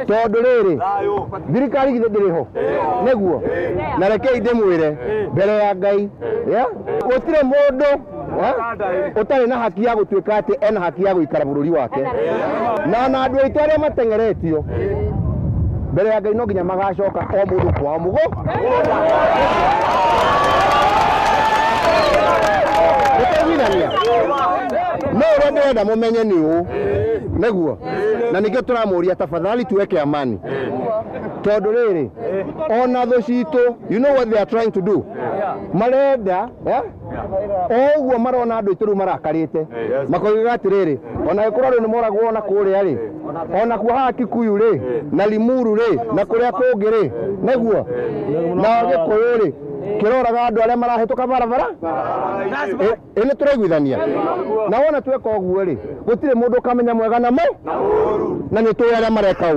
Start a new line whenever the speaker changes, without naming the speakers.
Tondũ rĩrĩ thirikari githĩ ndĩrĩ ho nĩguo, na rekei ndĩmwĩre mbere ya Ngai, gũtirĩ mũndũ ũtarĩ na haki ya gũtuĩka atĩ ena haki ya gũikara bũrũri wake, na ona andũ aitũ arĩa mateng'eretio mbere ya Ngai no nginya magacoka o mũndũ kwao mũgũ. Nĩtwaiguithania? No ũrĩa ndĩrenda mũmenye nĩ ũũ nĩguo, na nĩkĩo tũramũria tafadhali tuweke amani, tondũ rĩrĩ ona thũ citũ, you know what they are trying to do, marenda o ũguo marona andũ aitũ rĩu marakarĩte, makoigaga atĩrĩrĩ, ona gĩkorwo rĩu nĩ moragwo ona kũrĩa rĩ, ona kuo haha Kikuyu rĩ, na Limuru rĩ, na kũrĩa kũngĩ rĩ, nĩguo na Gĩkũyũ rĩ, kĩroraga andũ arĩa marahĩtũka barabara. Ĩ nĩ tũraiguithania? Na wona tweka ũguo rĩ, gũtirĩ mũndũ ũkamenya mwega na mo, na nĩ tũĩ arĩa mareka ũguo.